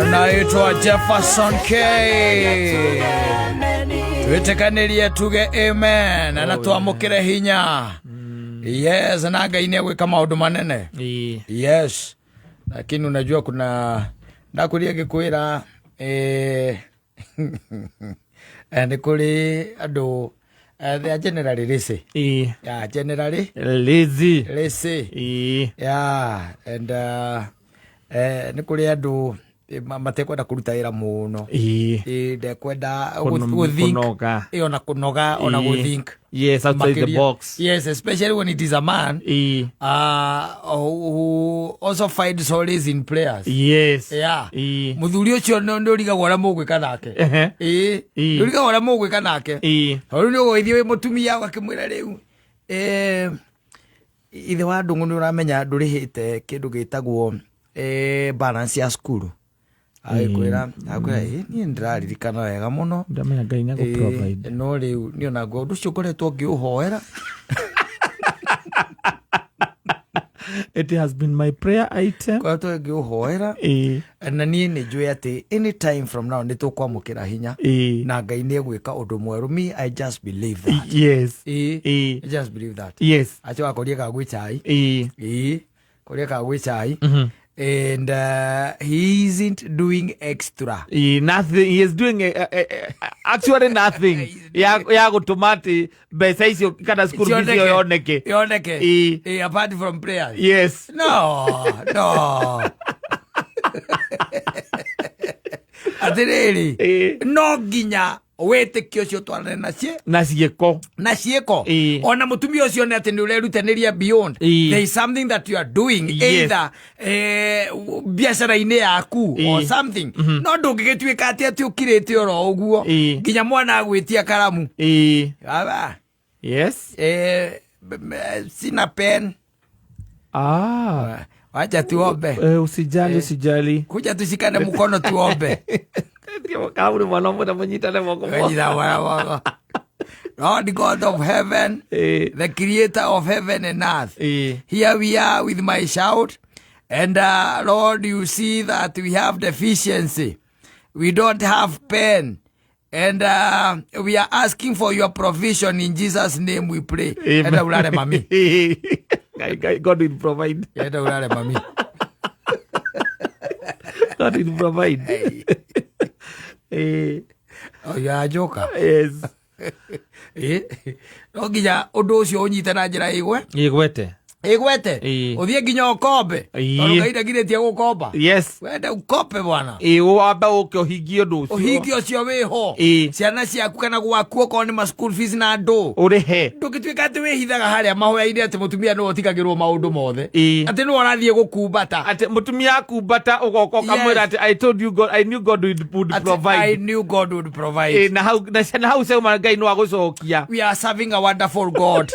Anaitwa Jefferson K. Twĩtĩkanĩrie tuge amen na twamũkĩre hinya. Yes, na Ngai nĩ egwĩka maũndũ manene. Yes, lakini unajua kuna ndakwĩria ngĩkwĩra nĩ kũrĩ andũ they are generally lazy. Yeah, generally Lazy. Lazy. Yeah, and nĩ kũrĩ andũ matekwenda kũruta wĩra mũno. Ndekwenda gũthink. Kũnoga. Ona kũnoga ona gũthink. Yes, outside the Makĩria. Box. Yes, especially when it is a man who also finds solace in prayers. Yeah. Muthuri ũcio nĩ ũrigagwo ũrĩa mũgwĩka nake. Nĩ ũrigagwo ũrĩa mũgwĩka nake. Tondũ nĩ ũgũgĩthiĩ wĩ mũtumia ũgakĩmwĩra rĩu ithe wa ndũng'ũ, nĩ ũramenya ndũrĩhĩte kĩndũ gĩtagwo balance ya cukuru. Agĩkwĩra, "Ĩ, niĩ nĩndĩraririkana wega mũno." Ndamenya Ngai nĩ provide. No rĩu niĩ onaguo ũndũ ũcio ngoretwo ngĩũhoera. It has been my prayer item. Ngoretwo ngĩũhoera. Na niĩ nĩ njũĩ atĩ any time from now nĩ tũkwamũkĩra hinya na Ngai nĩ egwĩka ũndũ mwerũ. Me, I just believe that. I just believe that. Acio akorie kagwĩ chai. Korie kagwĩ chai. And he isn't doing extra. Nothing. He is doing actually nothing ya gũtũma atĩ mbeca icio kana school fees ĩyo yoneke. Yoneke. Apart from prayers. No, atĩrĩrĩ, no nginya wĩtĩkio ũcio twarane na na ciĩko. Na ciĩko. Ona mũtumia ũcio nĩ atĩ nĩ ũrerutanĩria beyond. There is something that you are doing, either biacara-inĩ yaku or something, no ndũngĩgĩtuĩka atĩ ũkirĩte oro ũguo nginya mwana agwĩtia karamu. Baba, sina pen. Wacha tuombe. Usijali, usijali. Kuja tushikane mkono tuombe. Karamu nĩ mwana ũmwe na mũnyitane moko. Wejira mwana moko. Lord God of heaven, the creator of heaven and earth, here we are with my shout. And Lord, you see that we have deficiency. We don't have pen. And we are asking for your provision. In Jesus' name we pray. Amen. Enda ulale, mami. Ngai, God will provide. Enda ulale, mami. God will provide. Oh, ya njoka. No nginya ũndũ ũcio ũnyite na njĩra ĩgwe Igwete. Ĩgwete. Ũthiĩ nginya ũkombe, tondũ Ngai ndagirĩtie gũkomba. Wende ukope, bwana. Wambe ũke ũhingie ũndũ ũcio. Ũhingi ũcio wĩho. Ciana ciaku kana gwaku, okorwo nĩ ma school fees na ndũ. Ũrĩhe. Ndũngĩtuĩka atĩ wĩhithaga harĩa mahoya-inĩ atĩ mũtumia nĩwe ũtigagĩrwo maũndũ mothe, atĩ nĩwe ũrathiĩ gũkumbata. Atĩ mũtumia akumbata ũgoka ũkamwĩra atĩ I told you God, I knew God would Atĩ I provide. knew God would provide. Na hau na hau ciauma Ngai no agũcokia. We are serving a wonderful God.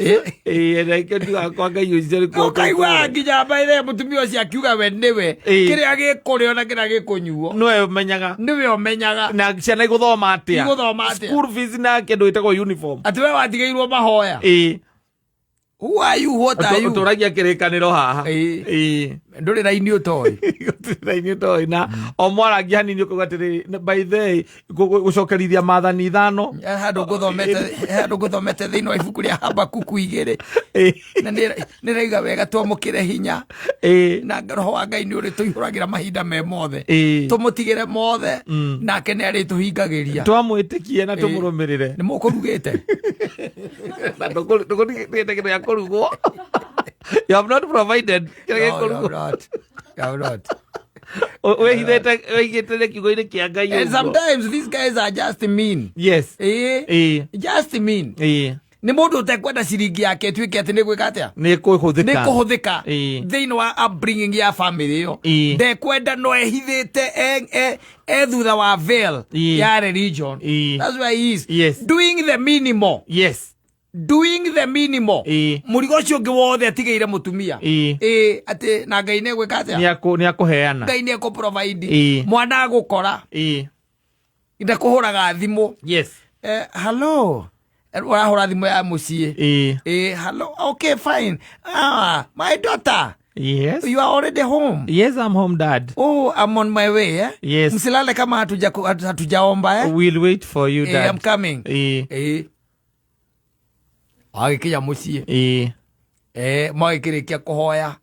Na ikĩo ndiugaga kwa Ngai ũcio nĩ kuo. Ũkaigua nginya mbaithe mũtumia ũcio akiuga we nĩwe kĩrĩa gĩkũrĩo na kĩrĩa gĩkũnyuo nĩwe ũmenyaga. Nĩwe ũmenyaga. Na ciana igũthoma atĩa. Igũthoma atĩa. School fees na kĩndũ gĩtagwo uniform. Atĩ we watigĩirwo mahoya. Who are you? What are you? Ũtũragia kĩrĩkanĩro haha. Ndũrĩ raini ũtoĩ. Gũtirĩ toĩ na o mwarangia hanini ũkauga atĩrĩrĩ, by the way, gũcokerithia maathani 5. Handũ ngũthomete thĩinĩ wa ibuku rĩa Habakuku 2 na nĩ raiga wega twamũkĩre hinya na roho wa Ngai nĩ ũrĩ tũihũragĩra mahinda me mothe. Tũmũtigĩre mothe nake nĩ arĩtũhingagĩria. Twamwĩtĩkie na tũmũrũmĩrĩre. Nĩ mũkũrugĩte. Na ndũkũrugĩte kĩndũ gĩa kũrugwo. You have not provided kĩrĩa No, you have gĩkũrugwo. not. You have not. Wĩhithĩte wĩigĩte kiugo-inĩ kĩa Ngai And ũguo. sometimes these guys are just mean. Just mean. Nĩ mũndũ ũtekwenda ciringi yake ĩtuĩke atĩ nĩ gwĩka atĩa, Nĩ kũhũthĩka. Nĩ kũhũthĩka thĩinĩ wa upbringing ya family ĩyo. Ndekwenda no ehithĩte e thutha wa veil ya religion. That's where he is, doing the minimal. Doing the minimal. Mũrigo ũcio ũngĩ wothe atigĩire mũtumia. Atĩ na Ngai nĩ egwĩka atĩa? Nĩ akũheana. Ngai nĩ ekũ provide. Mwana agũkora ndekũhũraga thimũ. Hello. Ũrahũra thimũ ya mũciĩ. Hello, okay, fine. Ah, my daughter. Yes. You are already home? Yes, I'm home, Dad. Oh, I'm on my way, eh? Yes. Msilale kama hatujaomba, eh? We'll wait for you, Eh, Dad. I'm coming. Eh. Eh. Agĩkinya mũciĩ. Eh. Eh, magĩkĩrĩkia kũhoya,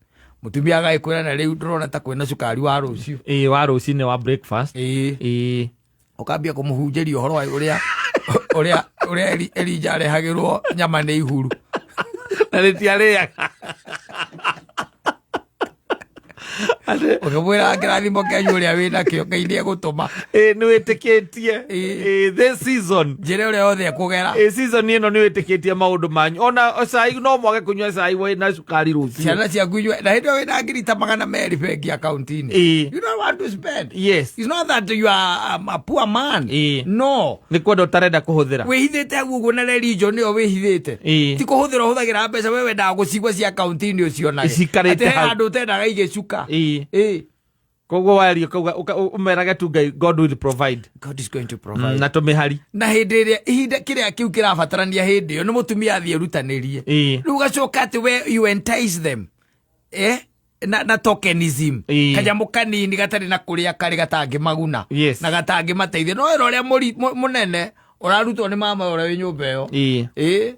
mũtumia agagĩkwĩra na rĩu ndĩrona ta kwĩna cukari wa rũciũ. Eh, wa rũcinĩ wa breakfast. Ĩĩ. Eh. Ũkambia kũmũhunjĩria ũhoro wa ũrĩa Elija arehagĩrwo nyama nĩ ihuru. Na rĩtiarĩaga. Atĩ- Ũkĩmwĩra kĩrathimo kĩanyu ũrĩa wĩnakĩo Ngai nĩegũtũma. Eh, nĩ wĩtĩkĩtie. Ĩĩ. Eh, this season. Njĩra ũrĩa yothe ekũgera. Eh, season ĩno nĩ wĩtĩkĩtie maũndũ manyu, ona cai no mwage kũnyua cai wĩna cukari rũciũ. Ciana ciaku inyue na hĩndĩ ĩyo wĩna ngiri ta 200 bengi akaunti-inĩ. Ĩĩ. You don't want to spend. Yes. It's not that you are a poor man. Ĩĩ. No. Nĩ kwenda ũtarenda kũhũthĩra. Wĩhithĩte hau ũguo na religion ĩyo wĩhithĩte. Ĩĩ. Ti kũhũthĩra ũhũthagĩra mbeca, we wendaga gũcigua cia akaunti-inĩ ũcionage. Cikarĩte Atĩ he hau. handũ ũtendaga igĩcuka. Ĩĩ. Ĩĩ. Koguo waria kauga ũmerage tu Ngai, God will provide. God is going to provide. Na tũmĩhari. Na hĩndĩ ĩrĩa ihinda kĩrĩa kĩu kĩrabatarania hĩndĩ ĩyo nĩ mũtumia athiĩ erutanĩrie. Ĩĩ. Rĩu ũgacoka atĩ we you entice them, eh? Na tokenism. Ĩĩ. Kanyamũ kanini gatarĩ na kũrĩa karĩ gatangĩmaguna. Yes. Na gatangĩmateithia, no wĩra ũrĩa mũnene ũrarutwo nĩ mama ũrĩa wĩ nyũmba ĩyo. Ĩĩ. Ĩĩ,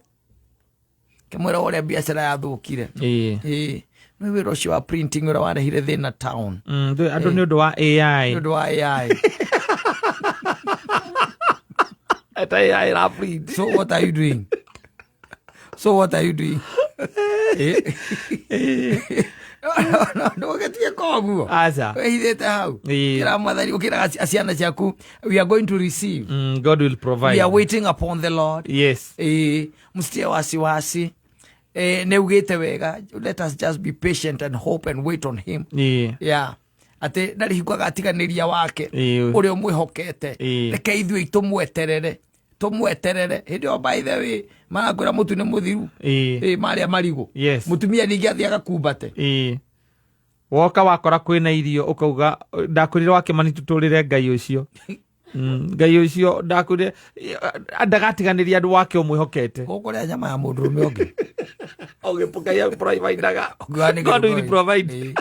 kĩmwĩra ũrĩa biacara yathũkire. Ĩĩ. Ĩĩ, nĩ wĩra ũcio wa printing ũrĩa warehire thĩna town. Andũ nĩ ũndũ wa AI. Nĩ ũndũ wa AI. Eta AI ra print. So what are you doing? So what are you doing? Eh? No, ndũgĩtige koguo. Aca. Wĩhithĩte hau. Ĩĩ. Kĩra Mwathani, ũkĩraga ciana ciaku, we are going to receive. God will provide. We are waiting upon the Lord. Yes. Ĩĩ, mũsitie wasiwasi. Eh, nĩaugĩte wega, let us just be patient and hope and wait on him. Ĩĩ. Yeah. Atĩ ndarĩ hingo agatiganĩria wake Ĩĩ. ũrĩa ũmwĩhokete. Ĩĩ. Reke ithuĩ tũmweterere hĩndĩ ĩyo, by the way, marakwĩra mũtu nĩ mũthiru. Ĩĩ. Ĩĩ, marĩa marigũ. Yes. Mũtumia ningĩ athiĩ agakumbate. Ĩĩ. Woka wakora kwĩna irio, ũkauga ndakwĩrire wakĩmani tũtũrĩre Ngai ũcio. Ngai ũcio ndakwĩrire ndagatiganĩria andũ wake ũmwĩhokete. Ũkũrĩa nyama ya mũndũrũme ũngĩ. Ũgĩpũkaia providaga. Ũkiuga nĩ God will kĩrĩkũ? provide. Ĩĩ.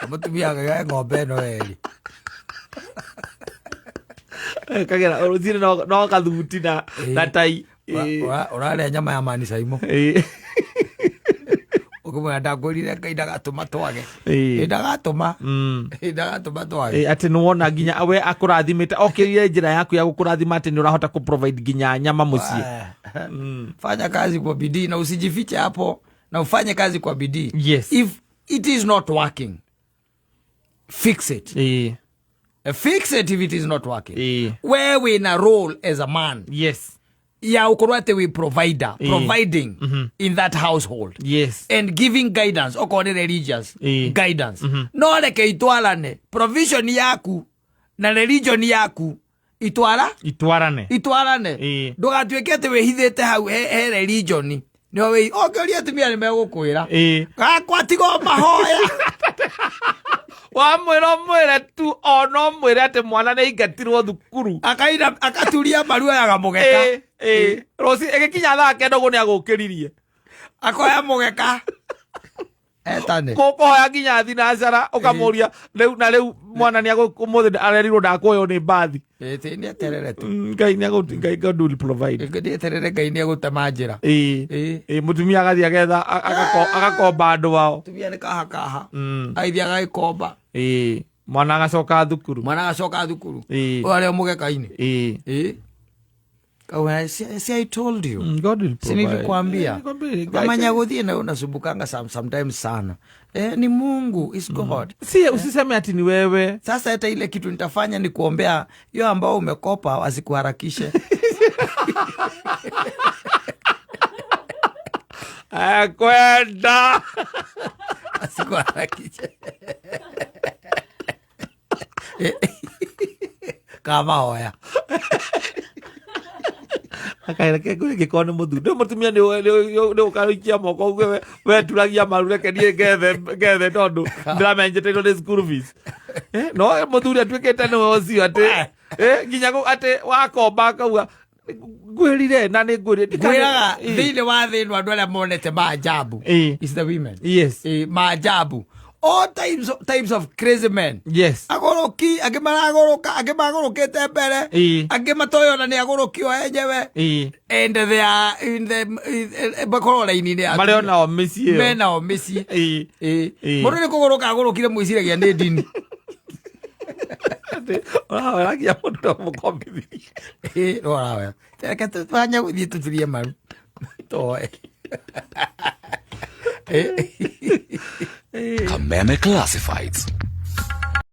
Mũtumia akagaya ng'ombe ĩno ĩrĩ. Kagera rũcinĩ no kathuti na tai. Ĩĩ. Ũrarĩa nyama ya mani caimo. Ĩĩ. Ũkĩmwĩra ndakwĩrire Ngai ndagatũma twage. Ĩĩ. Ĩĩ, ndagatũma. Ĩĩ, ndagatũma twage. Ĩĩ, atĩ nĩwona nginya we akũrathimĩte okĩrire njĩra yaku ya gũkũrathima atĩ nĩ ũrahota kũ-provide nginya nyama mũciĩ. Fanya kazi kwa bidii na usijifiche hapo, na ufanye kazi kwa bidii. Yes. If it is not working, fix it. Ĩĩ. Fix it if it is not working. Ĩĩ. We wĩna role as a man Yes. ya ũkorwo atĩ wĩ provider, Ĩĩ. providing in that household Yes. and giving guidance, okorwo nĩ religious Ĩĩ. guidance. No reke itwarane, provision yaku na religion yaku itwara Itwarane. Itwarane. Ĩĩ. Ndũgatuĩke atĩ wĩhithĩte hau he religion nĩho wĩ ũngĩũria atumia nĩ megũkwĩra, Ĩĩ. gakwa tigo mahoya. Wamwĩra ũmwĩre tu ona ũmwĩre atĩ mwana nĩ aingatirwo thukuru. Akaina akaturia maru oyaga mũgeka. Ĩĩ, ĩĩ. Rũci ĩgĩkinya thaa 9 ũguo nĩ agũkĩririe. Akoya mũgeka etane. Kũkũhoya nginya thinacara ũkamũria rĩu na rĩu mwana nĩ ũmũthĩ arerirwo ndakuoywo nĩ mbathi. Ĩĩ, nĩ eterere tu. Ngai nĩ Ngai, God will provide. Nĩ eterere, Ngai nĩ egũtema njĩra. Ĩĩ. Ĩĩ. Ĩĩ, mũtumia agathiĩ agetha agakomba andũ ao. Mũtumia nĩ kaha kaha, agĩthiĩ agagĩkomba. Ĩĩ, mwana agacoka thukuru. Mwana agacoka thukuru. Ĩĩ. Ũyũ arĩ o mũgeka-inĩ. Ĩĩ. Ĩĩ. Kauga, si I told you? God will Si provide. nilikwambia? Nilikwambia, Mama gũthiĩ na unasumbukanga sometimes sana. Eh, ni Mungu is God. Si usiseme ati ni wewe. Sasa hata ile kitu nitafanya ni kuombea hiyo ambao umekopa wasikuharakishe. Eh, kwenda. Wasikuharakishe. Kamahoya. Akaira ke ngĩkorwo nĩ mũthuri nĩ mũtumia nĩ ũkaikia moko uge we turagia maru, reke niĩ ngethe tondũ ndĩramenjeteirwo nĩ school fees. Eh, no mũthuri atuĩkĩte nĩwe ũcio atĩ nginya atĩ wakomba akauga ngwĩrire na nĩ ngwĩrire. Ngwĩraga thĩinĩ wa thĩ ĩno andũ arĩa monete maajabu Ĩĩ. is the women. Yes. Ĩ, maajabu. All types of crazy men. Agũrũki, angĩ maragũrũka, angĩ magũrũkĩte mbere, angĩ matoĩ ona nĩ agũrũki o enyewe. And they are in the makorwo raini-inĩ ya Marĩ onao mĩciĩ ĩyo. Menao mĩciĩ. Mũndũ nĩ kũgũrũka agũrũkire, mwĩciragia nĩ ndini. Ũrahoeragia mũndũ no mũkombithirie. Ĩĩ, no ũrahoya. Reke twanya gũthiĩ tũturie maru toe. Kameme Classifieds.